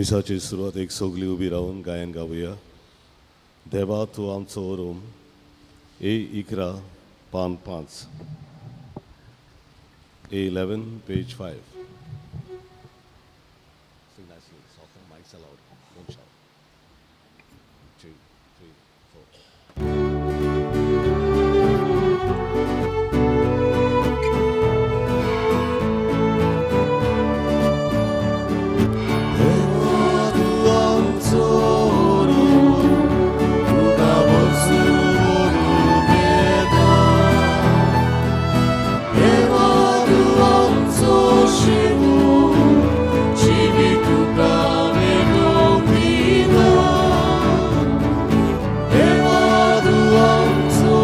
मिसाची सुरवातेक सगळीं उबी रावन गायन गावया. देवा तूं आमचो ओरूम, ए 11 पान 5, ए 11 page 5. Sing nicely, soften, mics are loud, don't shout. 2, 3, 4. देवा तूं आमचो ओरूम, तुका बसून व्हरूंक येता. देवा तूं आमचो शिवू, जिवीत तुका भेटोवंक दिता. देवा तूं आमचो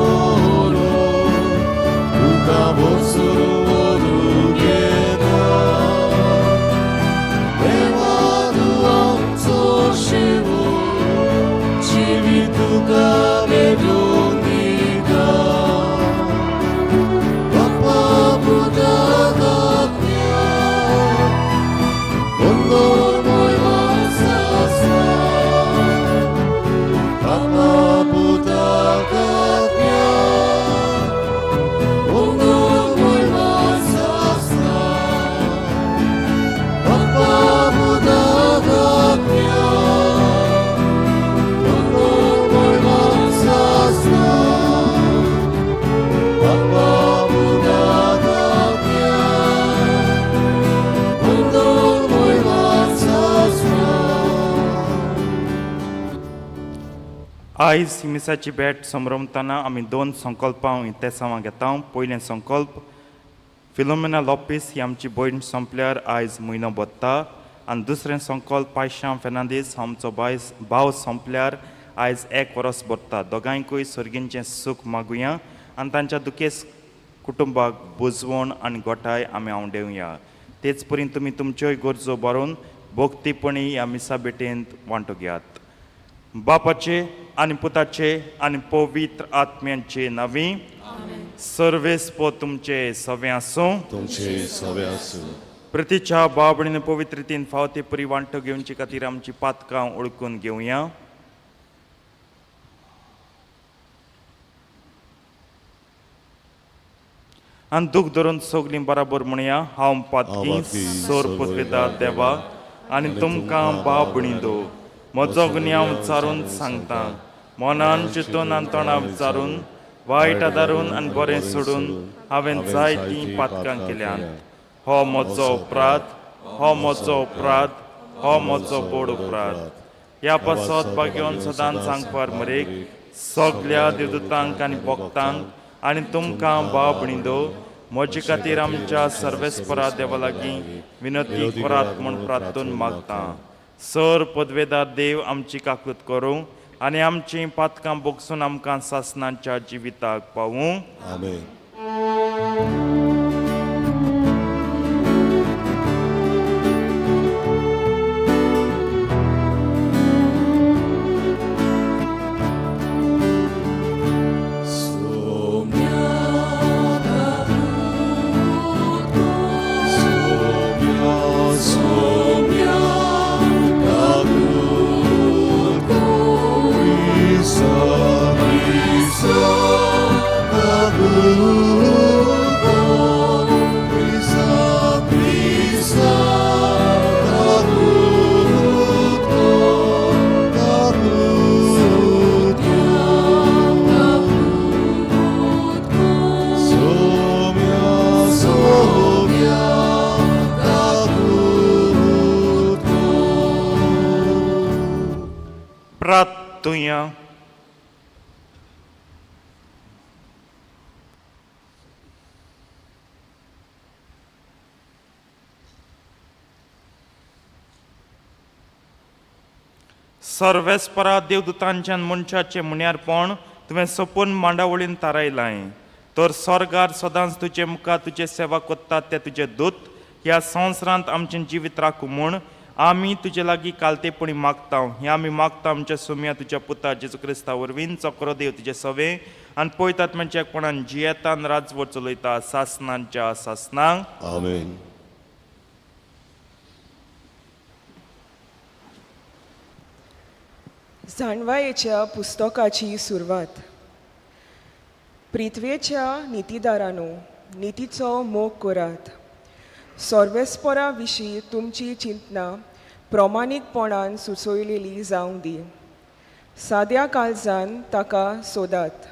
ओरूम, तुका बसून व्हरूंक येता. देवा तूं आमचो शिवू, जिवीत तुका भेटोवंक दिता. बापा पुता आत्म्या, मंगलमय सासना. बापा पुता आत्म्या, मंगलमय सासना. बापा पुता आत्म्या, मंगलमय सासना. बापा पुता आत्म्या, मंगलमय सासना. आयज मिसाची भेट संभ्रमतना आमी दोन संकल्पां इतेसांवां घेता. पयलें संकल्प, फिलोमेना लोपीस ही आमची भयण सोंपल्यार आयज म्हयनो भरता आनी दुसरें संकल्प, पायशां फेर्नांदीस आमचो बायस भाव सोंपल्यार आयज एक वरस भरता. दोगांयकूय सर्गींचें सूख मागुया आनी तांच्या दुखेस कुटुंबाक बुजवण आनी गोठाय आमी आंवडेवया. तेच परी तुमी तुमच्योय गरजो बरोवन भक्तीपणी ह्या मिसा भेटेंत वांटो घेयात. बापाचे आनी पुताचे आनी पवित्र आत्म्यांचे नांवी. सर्वेस्पर तुमचे सवे आसूं. तुमचे सवे आसूं. प्रतिच्या बाबडीन पवित्र रितीन फावते परी वांटो घेवचे खातीर आमची पातकां ओळखून घेवया. आनी दूख धरून सगलीं बराबर म्हणया, हांव पातकी सोर पुतवेदा देवा आनी तुमकां बाबणीदो म्हजो गुन्यांव विचारून सांगता. मनान चिंतून आनी तोंडा विचारून, वायट आदारून आनी बरें सोडून हांवें जायतीं पातकां केल्यांत. हो म्हजो अपराध, हो म्हजो अपराध, हो म्हजो बोड अपराध. ह्या पासत भाग्योन सदांच सांगपार मरेक सगल्या देवदूतांक आनी भक्तांक आनी तुमकां बाबणीदो म्हजे खातीर आमच्या सर्वेस्परा देवा लागीं विनंती करात म्हूण प्रार्थून मागता. सर पदवेदार देव आमची काकूत करूं आनी आमचीं पातकां बोगसून आमकां सासनाच्या जिविताक पावूं. आमेन. Soumya, Soumya, Kakutko, Krisa, Krisa, Kakutko, Krisa, Krisa, Kakutko, Kakutko. Soumya, Soumya, Kakutko. प्रार्थुया. सर्वेस्परा देवदूतांच्यान मनशाचें मुण्यारपण तुवें सपून मांडावळीन थारायलां, तर स्वर्गार सदांच तुजे मुखार तुजे सेवा करतात ते तुजे दूत ह्या संवसारांत आमचें जिवीत राखूं म्हूण आमी तुजे लागीं कालतेपणी मागता. हें आमी मागता आमच्या सुम्या तुज्या पुता जेजू क्रिस्ता वरवीं, चक्रो देव तुजे सवे आनी पळयतात म्हणजे कोणान जियेतान राजवट चलयता सासनांच्या सासनांक. आमेन. जाणवायेच्या पुस्तकाची सुरवात. पृथ्वेच्या नितीदारानो, नितीचो मोग करात. सर्वेस्परा विशीं तुमची चिंतनां प्रमाणीकपणान सुचयलेली जावंक दी. साद्या काळजान ताका सोदात,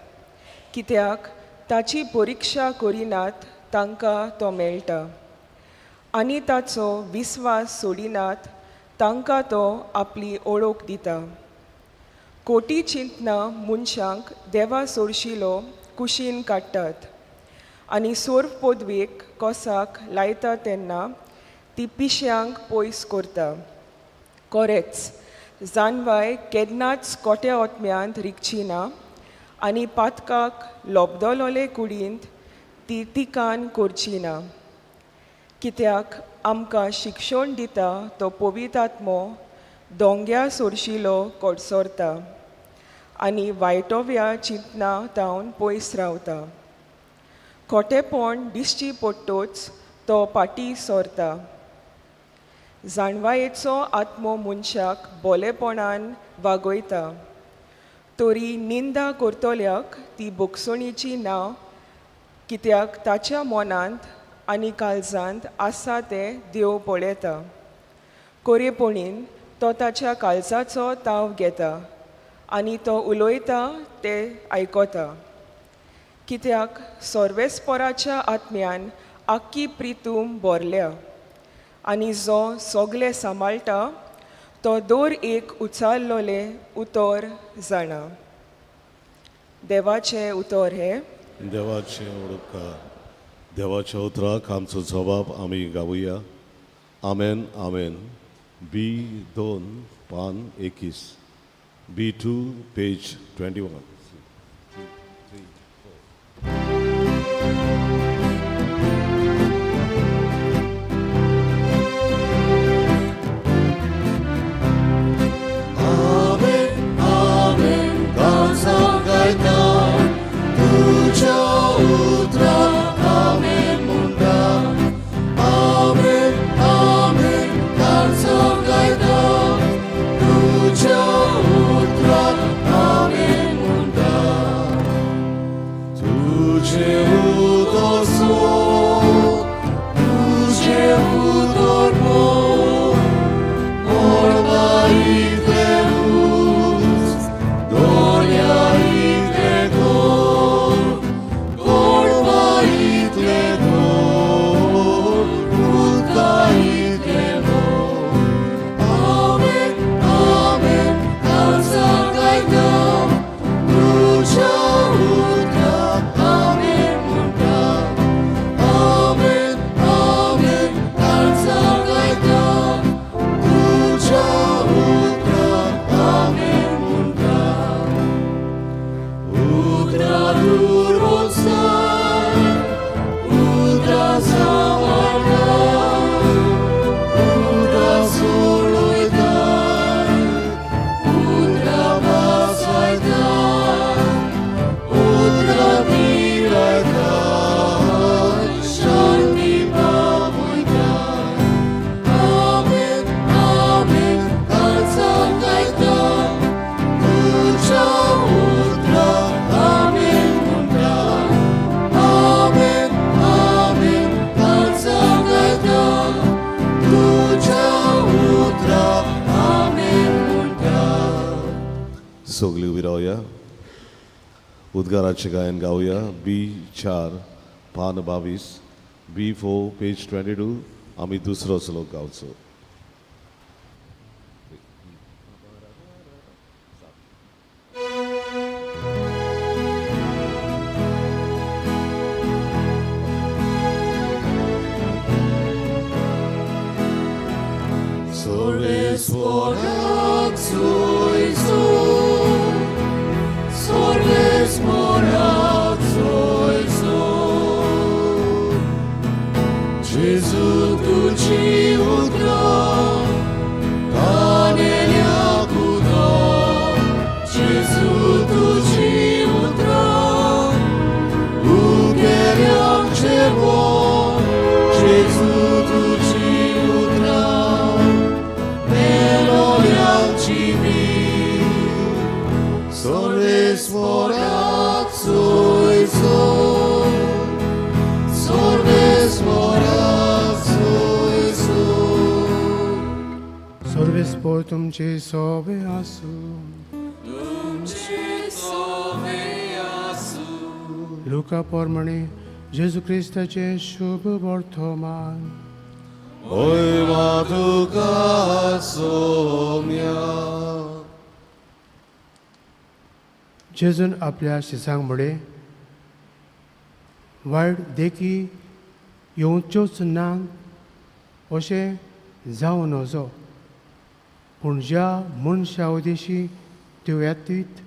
कित्याक ताची परिक्षा करिनात तांकां तो मेळटा, आनी ताचो विस्वास सोडिनात तांकां तो आपली ओळख दिता. कोटी चिंतनां मनशांक देवा सोरशिलो कुशीन काडटात आनी सोर्व पदवेक कोसाक लायता तेन्ना ती पिश्यांक पयस करता. कोरेच, जानवाय केन्नाच कोट्या ओतम्यांत रिगची ना आनी पातकाक लोबदलोले कुडींत ती तिकान करची ना. कित्याक आमकां शिक्षण दिता तो पवित्र दोंग्या सोरशिलो कडसरता आनी वायटोव्या चिंतना तावन पयस रावता. खोटेपण दिसची पडटच तो पाटी सरता. जाणवायेचो आत्मो मनशाक बोलेपणान वागयता, तरी निंदा करतल्याक ती भोगसणीची ना, कित्याक ताच्या मनांत आनी काळजांत आसा तें देव पळयता. कोरेपणीन तो ताच्या काळजाचो ताव घेता आनी तो उलयता तें आयकता. कित्याक सर्वेस्पराच्या आत्म्यान आख्खी प्रितूम भरल्या आनी जो सगलें सांबाळटा तो दर एक उचारलोलें उतर जाणा. देवाचें उतर हें. देवाचें उपकार. देवाच्या उतराक आमचो जबाब आमी गावया. आमेन आमेन. बी 2 पान 21, B2 page 21. सगळी उबी रावया. उद्गाराचें गायन गावया. बी 4 पान 22, B4 page 22. आमी दुसरो श्लोक गावचो. Gesù tu ci udrò, Gesù tu ci udrò, Gesù tu ci udrò, तुमचे सोबे आसूं. तुमचे सोवे आसूं. लुका प्रमाणे जेजू क्रिस्ताचें शुभ वर्तमान. ओय तुका सोम्या. जेजून आपल्या शिसांक म्हळें, वायट देखी येवच्योच ना अशें जावं नजो, पूण ज्या मनशा उदेशी त्यो येतीत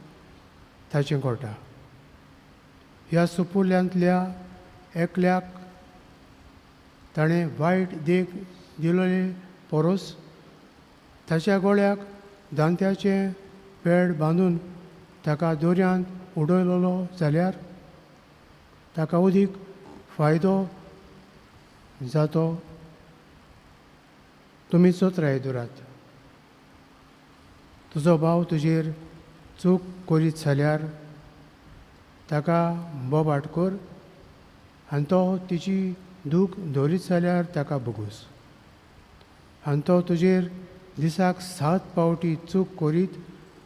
ताचें घडटा. ह्या सुपुल्यांतल्या एकल्याक ताणें वायट देख दिलोले परस ताच्या गळ्याक दांत्याचें पेड बांदून ताका दर्यांत उडयलोलो जाल्यार ताका उदीक फायदो जातो. तुमी चोत्राय दवरात. तुजो भाव तुजेर चूक करीत जाल्यार ताका बोबाट कर आनी तो तिची दूख दवरीत जाल्यार ताका भोगोस. आनी तो तुजेर दिसाक 7 फावटी चूक करीत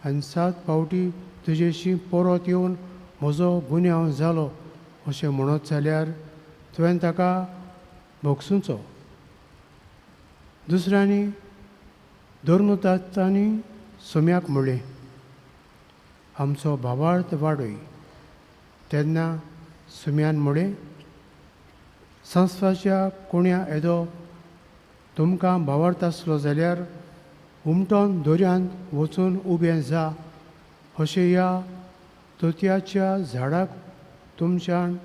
आनी 7 फावटी तुजेशी परत येवन म्हजो गुन्यांव जालो अशें म्हणत जाल्यार तुवें ताका भोगसुचो. दुसऱ्यांनी धर्मदातांनी सोम्याक म्हळें, आमचो भावार्थ वाडय. तेन्ना सुम्यान म्हळें, संस्वाच्या कोण्या येदो तुमकां भावार्थ आसलो जाल्यार उमटोन दर्यांत वचून उबें जा अशें ह्या तोतयाच्या झाडाक तुमच्यान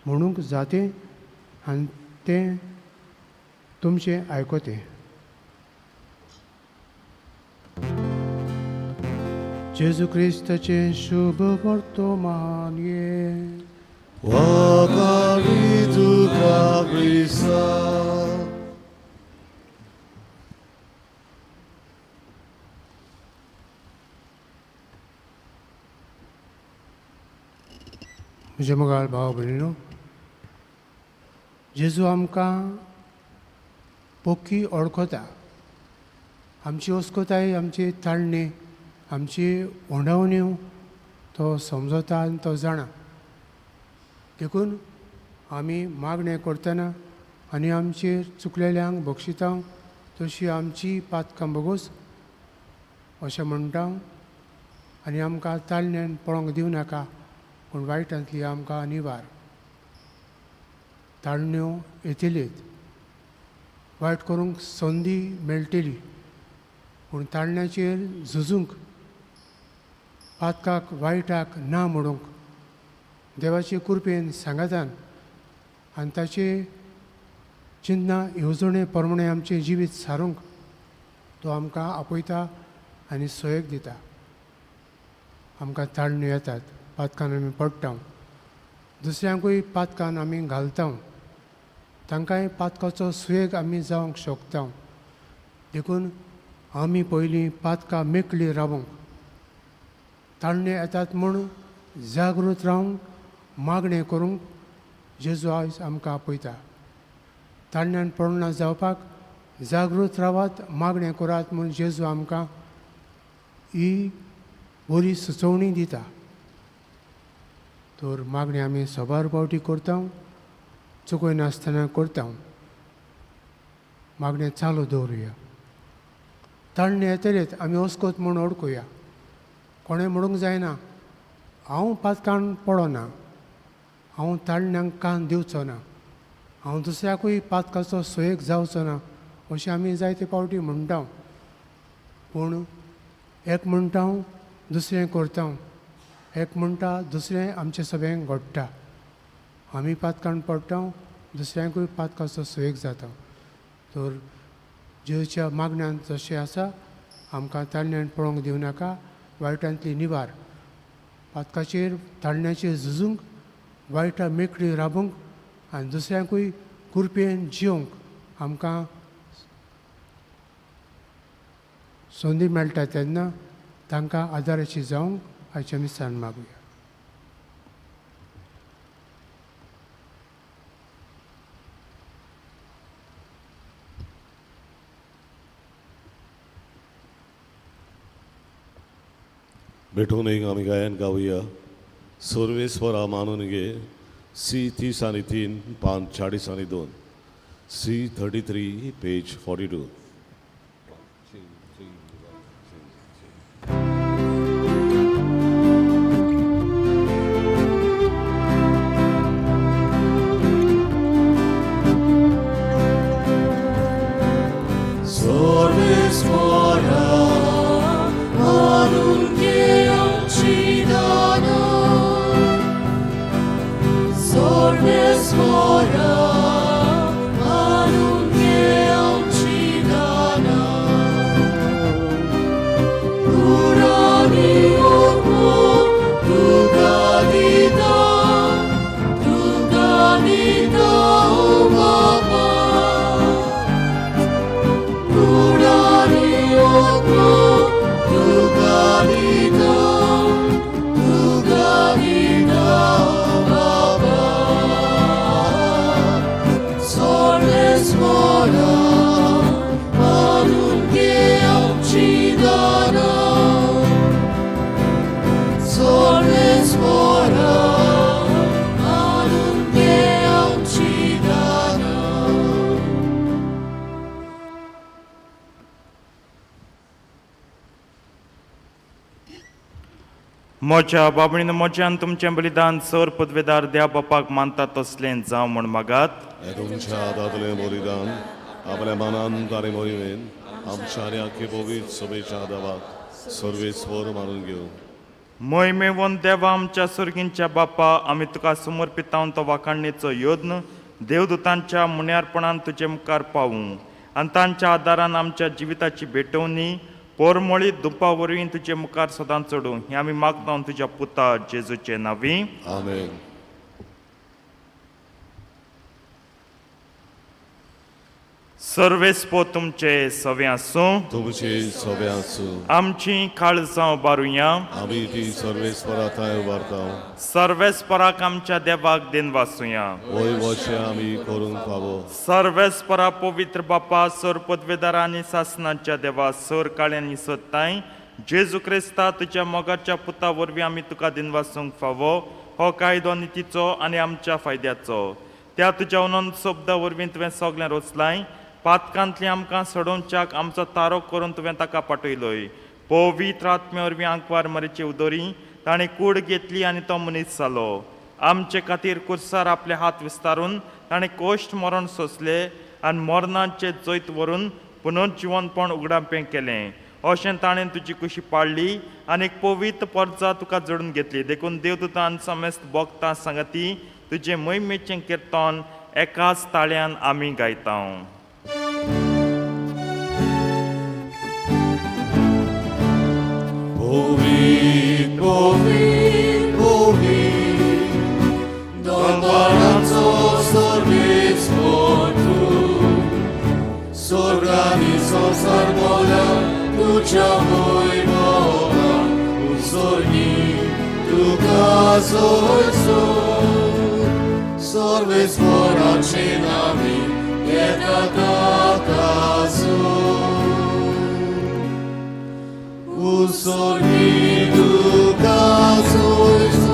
म्हणूंक जातें आनी तें तुमचें आयकतें. जेजू क्रिस्ताचें शुभ वर्तमान. वागावी तुका क्रिस्ता. म्हज्या मोगाळ भाव भयणीनो, जेजू आमकां पोक्की ओळखता. आमची अस्कोताय, आमची ताळणी, आमची ओंडावण्यो तो समजता आनी तो जाणा. देखून आमी मागणें करतना आनी आमचेर चुकलेल्यांक बक्षिता तशी आमची पातकां भोगोस अशें म्हणटा आनी आमकां ताळण्यान पळोवंक दिवं नाका, पूण वायटांतली आमकां निवार. ताळण्यो येतलीत, वायट करूंक संदी मेळटली, पूण ताळण्याचेर झुजूंक, पातकाक वायटाक ना म्हणूंक देवाचे कृपेन सांगातान आनी ताचे चिंतना येवजणे प्रमाणे आमचें जिवीत सारूंक तो आमकां आपयता आनी सोयेक दिता. आमकां ताळण्यो येतात, पातकान आमी पडटा, दुसऱ्यांकूय पातकान आमी घालता, तांकांय पातकाचो सुयेग आमी जावंक शकता. देखून आमी पयलीं पातकां मेकळी रावूंक, ताळणे येतात म्हूण जागृत रावंक, मागणें करूंक जेजू आयज आमकां आपयता. ताळण्यान पडना जावपाक जागृत रावात, मागणें करात म्हूण जेजू आमकां ही बरी सुचोवणी दिता. तर मागणें आमी साबार फावटी करता, चुकयनासतना करता. मागणें चालू दवरुया. ताळणे येतलेच आमी अस्कोत म्हूण ओडकुया. कोणें म्हणूंक जायना हांव पातकान पडना, हांव ताळण्यांक कान दिवचो ना, हांव दुसऱ्याकूय पातकाचो सोयेक जावचो ना अशें आमी जायते फावटी म्हणटा. पूण एक म्हणटा दुसरें करता, एक म्हणटा दुसरें आमचें सगळें घडटा. आमी पातकान पडटा, दुसऱ्यांकूय पातकाचो सोयेक जाता. तर जेजूच्या मागण्यान जशें आसा आमकां ताळण्यान पळोवंक दिवं नाका, वायटांतली निवार. पातकाचेर ताळण्याचेर झुजूंक, वायटा मेकळी राबूंक आनी दुसऱ्यांकूय कृपेन जिवंक आमकां संदी मेळटा तेन्ना तांकां आदाराची जावंक आयच्या मिसान मागुया. भेटून एक आमी गायन गावया. सर्वेस्वरा मानून घे. सी 33, पान 42, सी 33 पेज 42. सर्वेस्वरा मानून घे आमची दानां. सर्वेस्वरा मानून घे आमची दानां. पुराणी आत्मो तुका दिता, तुका दिता ओ बापा. पुराणी आत्मो तुका दिता, तुका दिता ओ बापा. सर्वेस्वरा मानून घे आमची दानां. सर्वेस्वरा मानून घे आमची दानां. म्हज्या बाबणीन म्हज्यान तुमचें बलिदान सर पदवेदार देव बापाक मानता तसलें जावं म्हूण मागात. हे तुमच्या हातांतलें बलिदान आपल्या मनान आनी मोहिमेन आमच्या आनी आख्खे पवित्र सभेच्या देवाक सर्वेस्वर मानून घेवं. मोहिमेवन देवा आमच्या सुर्गींच्या बापा, आमी तुका समर्पितावन तो वाखाणणेचो यत्न देवदूतांच्या मुण्यारपणान तुजे मुखार पावूं आनी तांच्या आदारान आमच्या जिविताची भेटवणी पोरमोळी दुपा वरवीं तुजे मुखार सदां चडूं, हें आमी मागता तुज्या पुता जेजूचे नांवी. आमेन. सर्वेस्पो तुमचे सवे आसूं. तुमचे सगळे आसूं. आमची काळजां उबारुया. आमी ती सर्वेस्वरा थंय उबारता. सर्वेस्पराक आमच्या देवाक दिन वासुया. वय वशें आमी करूंक फावो. सर्वेस्परा पवित्र बापा, सर पदवेदारा आनी सासनाच्या देवा, सर काळ्यांनी सत्ताय जेजू क्रिस्ता तुज्या मोगाच्या पुता वरवीं आमी तुका दिनवासूंक फावो. हो कायदो नितीचो आनी आमच्या फायद्याचो. त्या तुज्या अनंत शब्दा वरवीं तुवें सगळें रचलाय. पातकांतली आमकां सोडोवच्याक आमचो तारो करून तुवें ताका पाठयलोय. पवित्र आत्म्या वरवीं आंकवार मरेची उदोरी ताणें कूड घेतली आनी तो मनीस जालो. आमचे खातीर कुर्सार आपले हात विस्तारून ताणें कोश्ट मरण सोंसले आनी मरणाचें जैत व्हरून पुनर्जिवनपण उगडापें केलें. अशें ताणें तुजी कुशी पाळ्ळी आनी एक पवित्र परजा तुका जोडून घेतली. देखून देवदूतान समेस्त भोगता सांगती तुजें मोहिमेचें किर्तन एकाच ताळ्यान आमी गायता. पवित्र पवित्र पवित्र दनपाराचो सर्वेस्पर तूं, स्वर्ग आनी संवसार भरला तुज्या वैभवान. उत्सर्गी तुका जयजय. सर्वेस्पराचे नांवी येता ताका जय. उत्सर्गी तुका जयजय.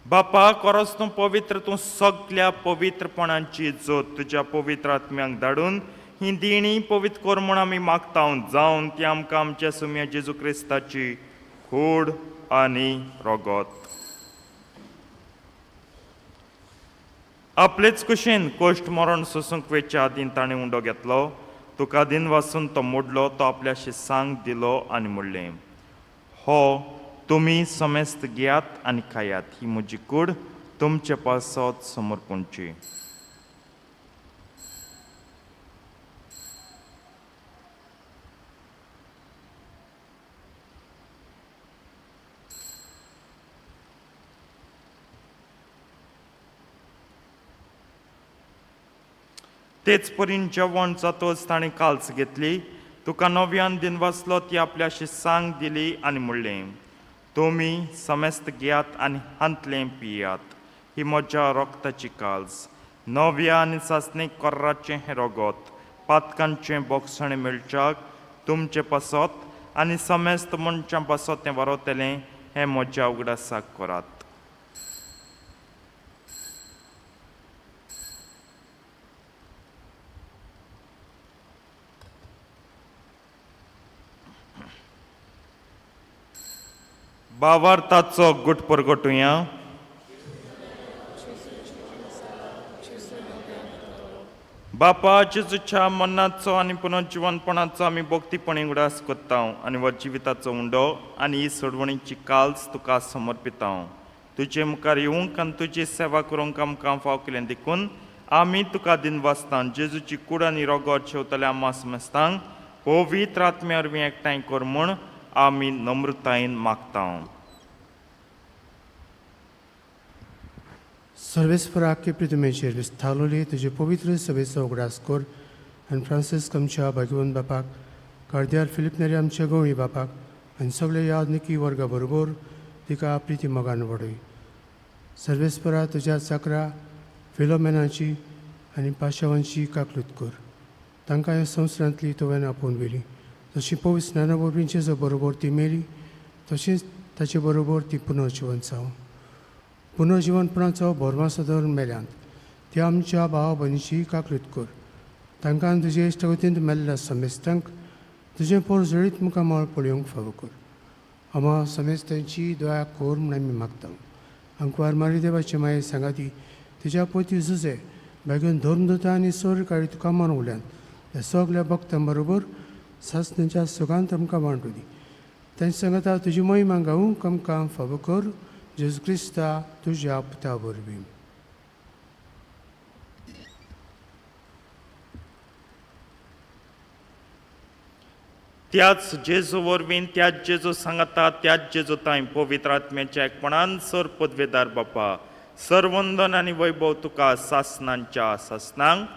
बापा, कोरोस तूं पवित्र, तूं सगल्या पवित्रपणाची जोत तुज्या पवित्र आत्म्यांक धाडून ही दिणी पवित्र कर म्हूण आमी मागता, जावन ती आमकां आमच्या सुम्या जेजू क्रिस्ताची कूड आनी रगत. आपलेच कुशीन कोश्ट मरण सोसूंक वेच्या आदीं ताणें उंडो घेतलो, तुका दिन वासून तो मोडलो, तो आपल्या शिसांक दिलो आनी म्हणलें, हो तुमी समेस्त घेयात आनी खायात, ही म्हजी कूड तुमचे पासत समर्पणची. तेच परीन जेवण जातच ताणें काल्स घेतली, तुका नव्यान दिन वाचलो, ती आपल्या शिसांक दिली आनी म्हणलें, तुमी समेस्त घेयात आनी हांतलें पियात, ही म्हज्या रक्ताची काल्स, नव्या आनी सासणीक कोर्राचें हें रगत. पातकांचें बोगसणें मेळच्याक तुमचे पासत आनी समेस्त मनशां पासत तें बरोवतलें हें म्हज्या उगडासाक करात. बावार्थाचो गुट परगटुया. बापा जेजूच्या मनाचो आनी पुनर्जिवनपणाचो आमी भक्तीपणी उगडास करता आनी हो जिविताचो उंडो आनी ही सोडवणीची काल्स तुका समर्पिता. तुजे मुखार येवंक आनी तुजी सेवा करूंक आमकां फाव केलें देखून आमी तुका दिनवासता. जेजूची कूड आनी रोगोत शेवतल्या आमा समेस्तांक पवित्र आत्म्या वरवीं एकठांय कर म्हूण आमी नम्रतायेन मागता. सर्वेस्पराक प्रितमेचेर विस्तारलोली तुजे पवित्र सभेचो उगडास कर आनी फ्रांसिस्क आमच्या भाग्यवंत बापाक, कार्दियाल फिलीप नेरी आमच्या गवळी बापाक आनी सगळे यादनिकी वर्गा बरोबर तिका प्रिती मोगान वाडय. सर्वेस्परा तुज्या चाकरा फिलोमेनाची आनी पाशावांची काकलूत कर. तांकां ह्या संवसारांतली तुवें आपोवन व्हेली. जशी पवित्र स्नाना वरवीं जेजू बरोबर ती मेली तशीच ताचे बरोबर ती पुनर्जिवन जावं. पुनर्जिवनपणाचो भरमासो धरून मेल्यांत त्या आमच्या भाव भयणीची काकलूत कर. तांकां तुजे इश्टगतींत मेल्ल्या समेस्तांक तुजें पोर जळीत मुखामळ पळोवंक फावो कर. आमा समेस्तांची दया कर म्हूण आमी मागता. आंकवार मारी देवाची माये सांगाती तुज्या पोती जुजे बेगीन धर्मदूता आनी सोर काळी तुका मनवल्यान त्या सगल्या भक्तां बरोबर सासणाच्या सुखांत आमकां वांटू दी. तांचे सांगाता तुजी महिमा गावूंक आमकां फावो कर. जेजू क्रिस्ता तुज्या पुता वरवीं. त्याच जेजू वरवीं, त्याच जेजू सांगाता, त्याच जेजू तांय पवित्र आत्म्याच्या एकपणान सर पदवेदार बापा सरवंदन आनी वैभव तुका सासणांच्या सासणांक.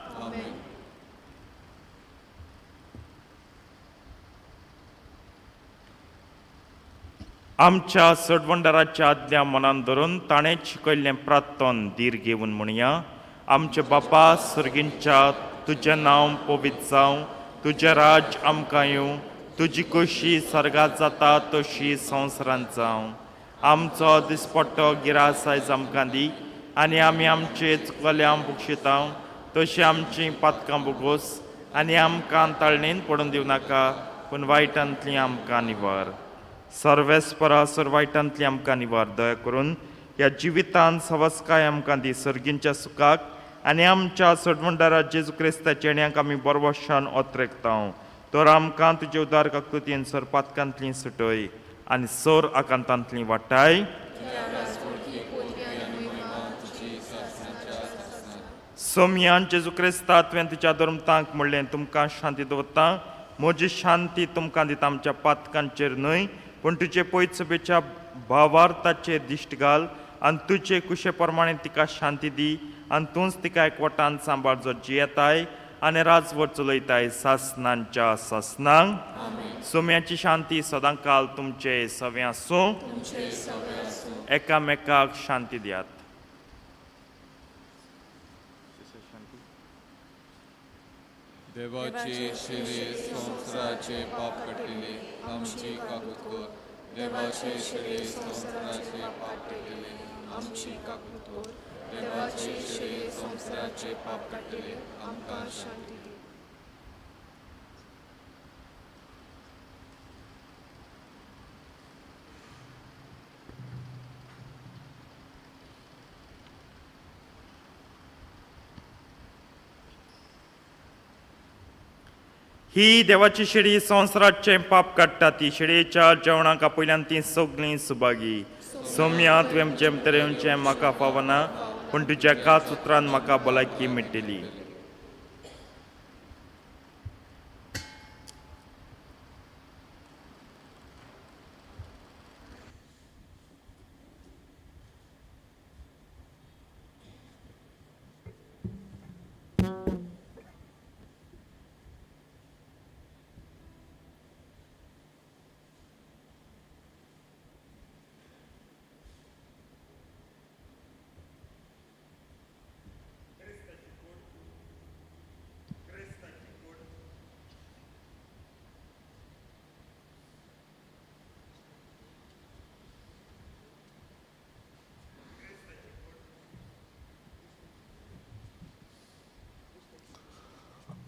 आमच्या सडवंडाराच्या आदल्या मनान धरून ताणें शिकयल्लें प्रार्थन धीर घेवन म्हणया. आमचे बापा सर्गींच्या, तुजें नांव पवित्र जावं, तुजें राज्य आमकां येवं, तुजी कशी सर्गात जाता तशी संवसारांत जावं. आमचो दिसपट्टो गिरास आयज आमकां दी आनी आमी आमचे चुकल्यां बक्षिता तशी आमची पातकां बोगोस आनी आमकां ताळणेन पडून दिवं नाका पूण वायटांतली आमकां निवार. सर्वेस्परा सर वायटांतली आमकां निवार. दया करून ह्या जिवितांत सवस्काय आमकां दी सर्गींच्या सुखाक आनी आमच्या सडवंडारा जेजू क्रिस्ताच्या येण्याक आमी बरवशान ओतरेकता. तर आमकां तुजे उदार काकृतीन सर पातकांतली सुटय आनी सर आकांतांतली वाटाय. सोमयान जेजू क्रिस्ता तुवें तुज्या धर्मतांक म्हणलें तुमकां शांती दवरता, म्हजी शांती तुमकां दिता. आमच्या पातकांचेर न्हय पूण तुजे पयत सभेच्या भावार्थाचेर दिश्ट घाल आनी तुजे कुशे प्रमाणे तिका शांती दी आनी तूंच तिका एकवटान सांबाळ जो जियेताय आनी राजवट चलयताय सासणांच्या सासणांक. सोम्याची शांती सदां काल तुमचे सवे आसूं. एकामेकाक शांती दियात. देवाची शिरी संवसाराचे पाप काडटली आमची काकूत कर. देवाची शिरी संवसाराचे पाप काडटली आमची काकूत कर. देवाची शिरी संवसाराचे पाप काडटली आमकां शांती दी. ही देवाची शेळी संवसाराचें पाप काडटा. ती शेळयेच्या जेवणाक आपयल्यान ती सगळीं सुभागी. सोम्या तुवें जेम तरेचें म्हाका फावना पूण तुज्या एकाच उतरान म्हाका भलायकी मेळटली.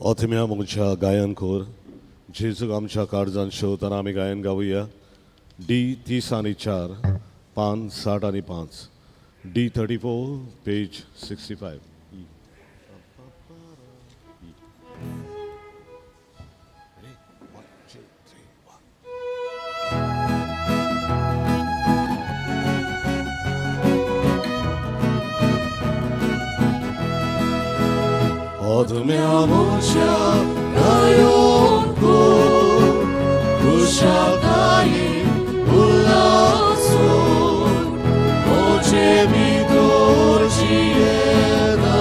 ओथम्या म्हज्या गायन कोर जेजूक आमच्या काळजान शेवतना आमी गायन गावया. डी 34, पान 65, डी 34, पेज 65. अदम्या म्हज्या गायन कोर खुशालकायेन उल्हासून म्हजे भितर जियेता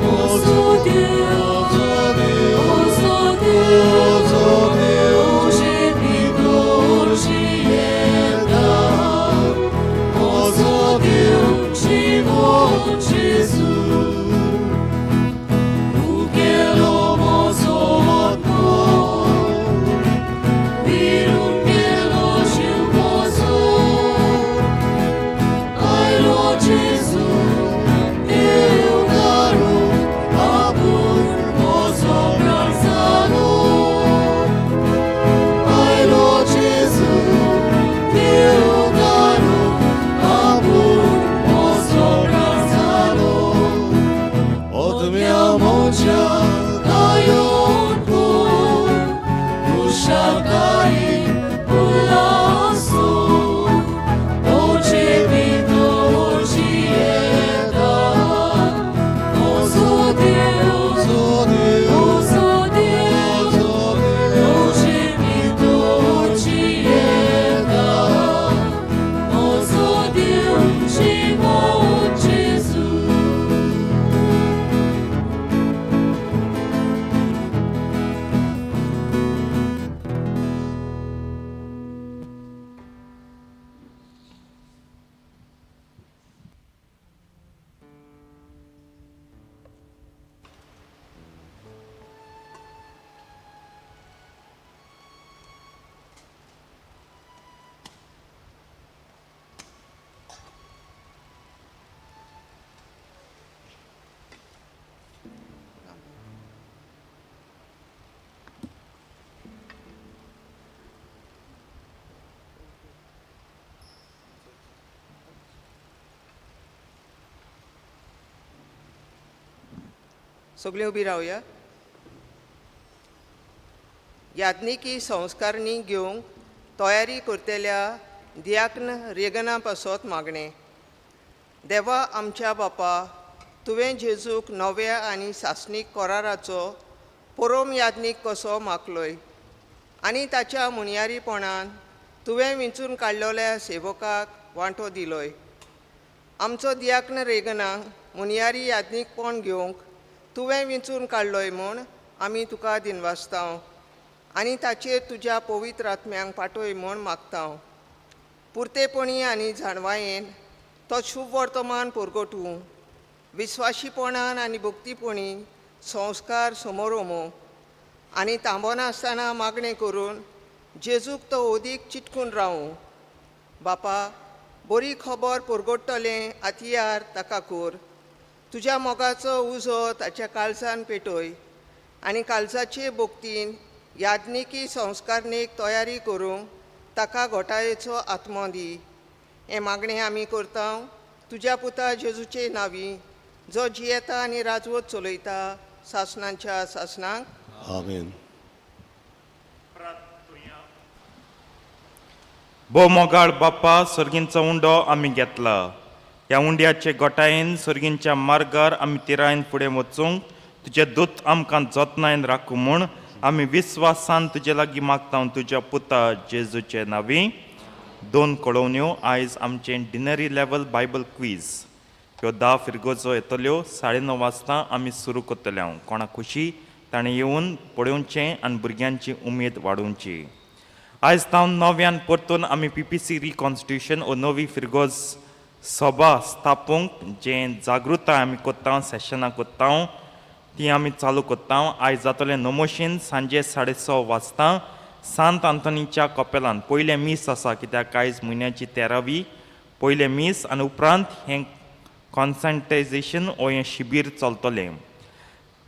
म्हजो देव, म्हजो देव, म्हजो देव, म्हजे भितर जियेता म्हजो देव, जिवो जेजू. उगेलो म्हजो आत्मो, विरून गेलो जीव म्हजो. आयलो जेजू, देव दारू, आपूण म्हजो प्राण जालो. आयलो जेजू, देव दारू, आपूण म्हजो प्राण जालो. ओतम्या म्हज्या गायन कोर खुशालकायेन उल्हासून म्हजे भितर जियेता म्हजो देव, म्हजो देव, म्हजो देव, म्हजे भितर जियेता म्हजो देव, जिवो जेजू. सगळीं उबी रावया. याज्ञिकी संस्कारणी घेवंक तयारी करतल्या दियाक्न रेगना पासत मागणें. देवा आमच्या बापा, तुवें जेजूक नव्या आनी सासणीक कराराचो परोम याज्ञीक कसो मागलोय आनी ताच्या मुनयारीपणान तुवें विंचून काडलेल्या सेवकाक वांटो दिलोय. आमचो दियाक्न रेगनाक मुनयारी याज्ञीकपण घेवंक तुवें विंचून काडलोय म्हूण आमी तुका दिनवासताव आनी ताचेर तुज्या पवित्र आत्म्यांक पाठय म्हूण मागताव. पुरतेपणी आनी जाणवायेन तो शुभ वर्तमान परगटूं, विस्वाशीपणान आनी भक्तीपणी संस्कार समोरोमो आनी तांबोनासतना मागणें करून जेजूक तो ओदीक चिटकून रावूं. बापा, बरी खबर परगट्टलें आतियार ताका कोर. तुज्या मोगाचो उजो ताच्या काळजान पेटय आनी काळजाचे भक्तीन याज्ञिकी संस्कारणेक तयारी करूंक ताका घोटायेचो आत्मो दी. हें मागणें आमी करता तुज्या पुता जेजूचे नांवी, जो जियेता आनी राजवत चलयता सासणाच्या सासणाक. आमेन. भोव मोगाळ बाप्पा, सर्गींचो उंडो आमी घेतला. ह्या उंड्याचे गोटायेन सर्गींच्या मार्गार आमी तिरायन फुडें वचूंक तुजें दूत आमकां जतनायन राखूं म्हूण आमी विस्वासान तुजे लागीं मागता तुज्या पुता जेजूचे नांवी. दोन कळोवण्यो. आयज आमचें डिनरी लेवल बायबल क्वीज ह्यो 10 फिरगोजो येतल्यो. 9:30 वाजता आमी सुरू करतले. हांव कोणा खुशी ताणें येवन पळोवचें आनी भुरग्यांची उमेद वाडोवची. आयज तावन नव्यान परतून आमी पीपीसी रिकॉन्स्टिट्यूशन ओ नवी फिरगोज सभा स्थापूंक जें जागृताय आमी कोत्ता, सेशनां कोत्ता, ती आमी चालू कोत्ता. आयज जातलें नमोशीन सांजे 6:30 वाजता सांत आंतोनीच्या कपेलान पयलें मीस आसा, कित्याक आयज म्हयन्याची 13वी पयलें मीस आनी उपरांत हें कॉन्संटायजेशन ओ हें शिबीर चलतलें.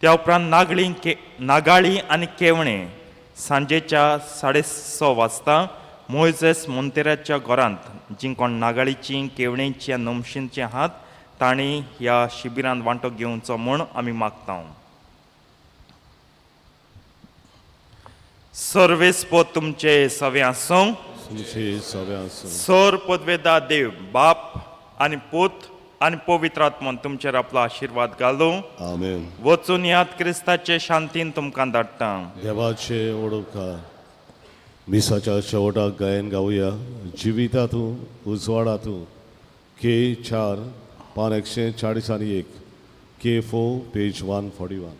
त्या उपरांत नागळी के नागाळी आनी केवणे सांजेच्या 6:30 वाजता मोयजेस मोंतेराच्या घरांत जीं कोण नागाळीची केवणेची आनी नमशींचे आहात तांणी ह्या शिबिरांत वांटो घेवचो म्हूण आमी मागता. सर्वेस्पोत तुमचे सवे आसूं. तुमचे सवे आसूं. सर पदवेदा देव बाप आनी पूत आनी पवित्र आत्मन तुमचेर आपलो आशिर्वाद घालूं. आमेन. वचून याद क्रिस्ताचे शांतीन तुमकां धाडटा. देवाचे ओडोवका मिसाच्या शेवटाक गायन गावया जिविता तूं उजवाडा तूं के 4 पान 141 के 4 पेज 141.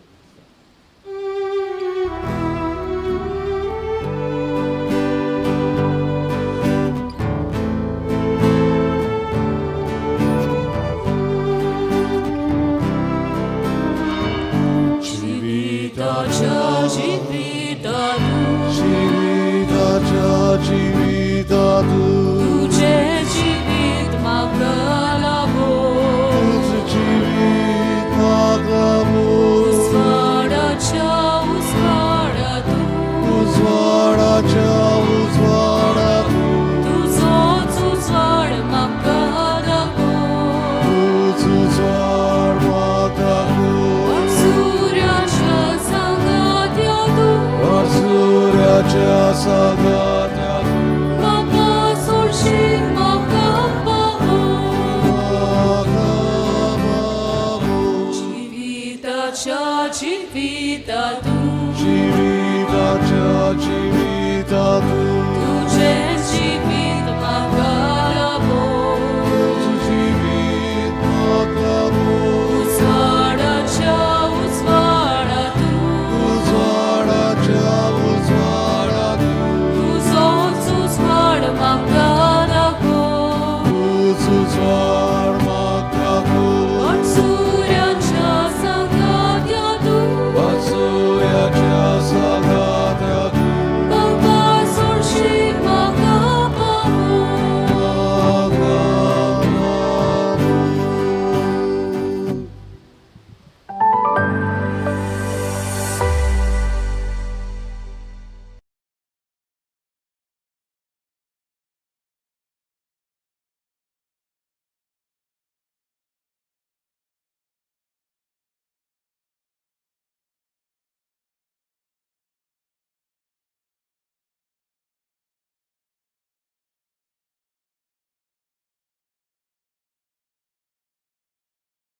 जिविताच्या जिविता तूं जिविताच्या जिविता तूं तुजें जिवीत म्हाका लाभो तुझ जिवीत म्हाका उजवाडाच्या उजवाडा तूं उजवाडाच्या उजवाडा तूं तुजोच उजवाड म्हाका दाखो तुझ उजवाड म्हाका सुर्याच्या सांगात्या तूं सुर्याच्या सांगात्या.